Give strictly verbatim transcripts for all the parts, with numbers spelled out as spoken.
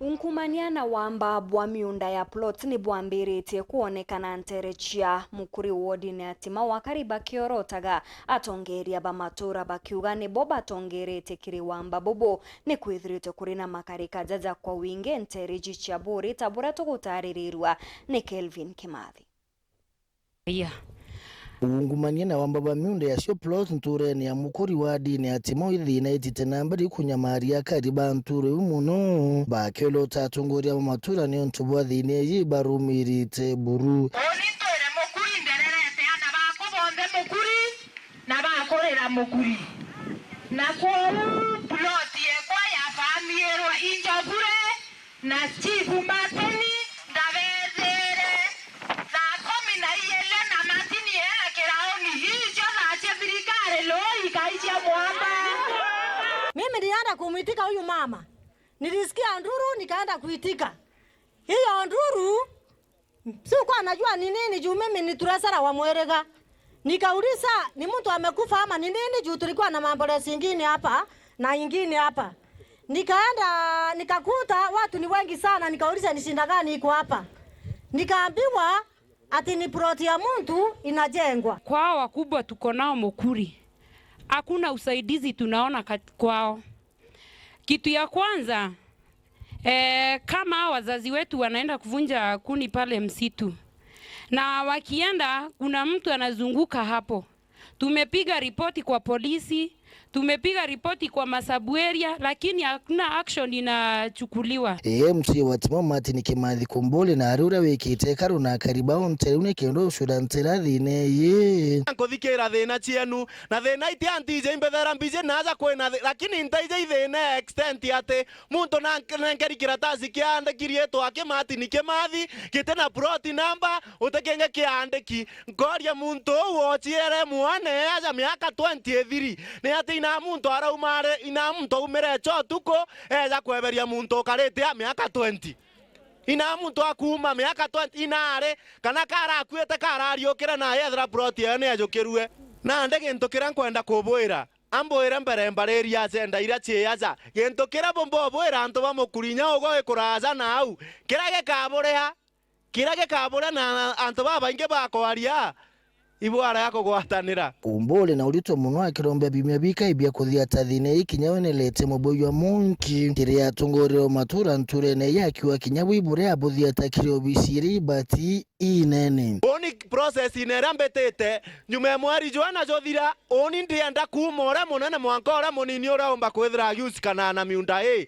Ungumania na wamba bwa miunda ya plot ni bwambiritie kwonekana ntere cia Mukuri wodine ya Timau, akari bakiorotaga atongeria ba matura bakiuga nibo batongeretie kiri wamba bubu, ni kwithirite kuri na makarika jaja kwa wingi ntere iji cia Buri, ta buria tugutaririrua ni Kelvin Kimathi. Iya. Ungumania na wamba ba miunda ya cio plot nturene ya Mukuri wodine ya Timau, ithina itite na mbere ikunyamaria akari ba ntura iu mono, bakiorota atongoria ba matura niuntu bwa thina iji barumirite buru. Uni ntwire Mukuri, ndererete ana bakwa bonthe Mukuri na bakurira Mukuri. Na kwoou plot yekwa yabamirwe Injobure, na Chief Martin ndabethire thaa kumi na iele na Martin eera kirauni, icio thaa cia thirikari loo ikai cia mwamba. Mimi nilienda kumwitika huyu mama. Nilisikia nduru, nikaenda kuitika. Hiyo nduru, sikuwa najua ni nini juu mimi ni tresera wa Mwiriga. Nikauliza, "Ni mtu amekufa ama ni nini?" Juu tulikuwa na maambulensi ingine hapa na ingine hapa. Nikaenda, nikakuta watu ni wengi sana, nikauliza, "Ni shida gani iko hapa?" Nikaambiwa ati ni plot ya mtu inajengwa. Kwa hawa wakubwa tuko nao Mukuri, hakuna usaidizi tunaona kat-, kwao. Kitu ya kwanza, eh, kama hawa wazazi wetu wanaenda kuvunja kuni pale msitu, na wakienda, kuna mtu anazunguka hapo. Tumepiga ripoti kwa polisi, tumepiga ripoti kwa masabueria, lakini hakuna action inachukuliwa. M C A wa Timau Martin Kimathi Kumbuli na ari uria wikite ikaru na akari bao ntere iu ni kenda ucura ntira thina ii. Nkuthikira thina cienu, na thina iti anti ije imbethera mbiji na aja kwina thi-, lakini ntaije ithina extent ati muntu na nk-, nenkeri kiratasi kiandiki riitwa ki Martin Kimathi, giti na plot number, uti kingi kiandiki. Nkoria muntu uu ociere mwana eaja miaka twenty-three, ni ati ina muntu arauma ari, ina muntu aumire echo utuku, eja kweberia muntu ukarite a miaka twenty? Ina muntu akuuma miaka twenty, ina ari, kana karakuite karariukire na yethira plot eyo ni ejukirue? Nandi gintu kiria nkwenda kubwira, ambwire mbere mbariria agenda iria cii aja. Gintu kiria bumbobwira antu ba Mukuri, inya ugo ikuraja na au, kiria gikaburiha, kiria gikaburiha na antu babaingi bakwaria, ibwara ya kugwatanira. Kumbuli na urito mono akirombia biumia bikai bia kuthiata thina ii kinya we nelete mubui jwa monki kiri atongoria o matura nturene ii akiuga kinya bwi buria abuthiata kiri obisi iria ibati inene. Uni process ine iria mbitite, nyuma ya mweri jwana juthira, uni ndienda kuuma uria munene mwanka uria munini uria umba kwithira agiusikana na miunda ii.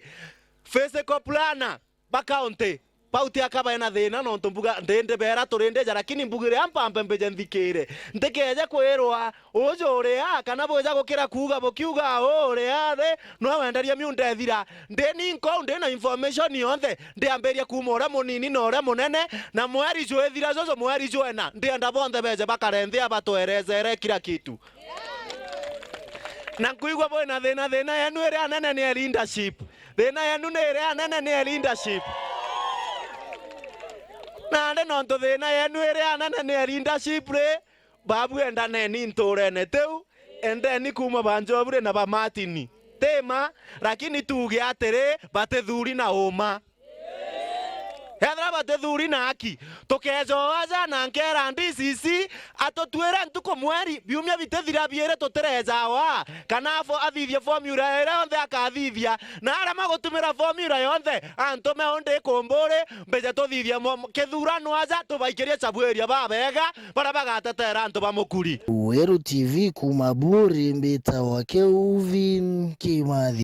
Physical planner ba county, bau ti aka baina thina, nontu mbuga ndindi beera turindi ja, lakini mbugire a mpambe mbije nthikire. Ntikeje kwirwa uju uria, kana bwija gukira kuuga bukiuga uu uria ri, nwe wenderie miunda ithira. Ndi ninkou, ndi na information yonthe, ndiambirie kuuma uria munini na uria munene, na mweri jwithira juju mweri jwena, ndienda bonthe beje bakare nthi a batwerezeere kila kitu. Na nkwigua bwina thina, thina yenu iria nene ni ya leadership. Thina yenu ni iria nene ni ya leadership. Nandi nontu thina yenu iria nene ni ya leadership ri, babu endaneni nturene tiu, endeni kuuma banjobure na ba Martin. Ti ma, lakini tuuge atiri, batithuri na uma. Ethira batithuri na aki, tukeeja o aja na nkeera D C C atutwire ntuku mweri, biumia bitithira biiri tutireeja o aa, kana afo-, athithie formula iria yonthe akathithia, na arema gutumira formula yonthe, antume undi Kumbuli, mbije tuthithie mo-, mo-, kithurano aja, tubaikirie Chabweria babega, baria bagateteera antu ba Mukuri. Weru T V kuuma Buri, mbitagwa Kelvin Kimathi.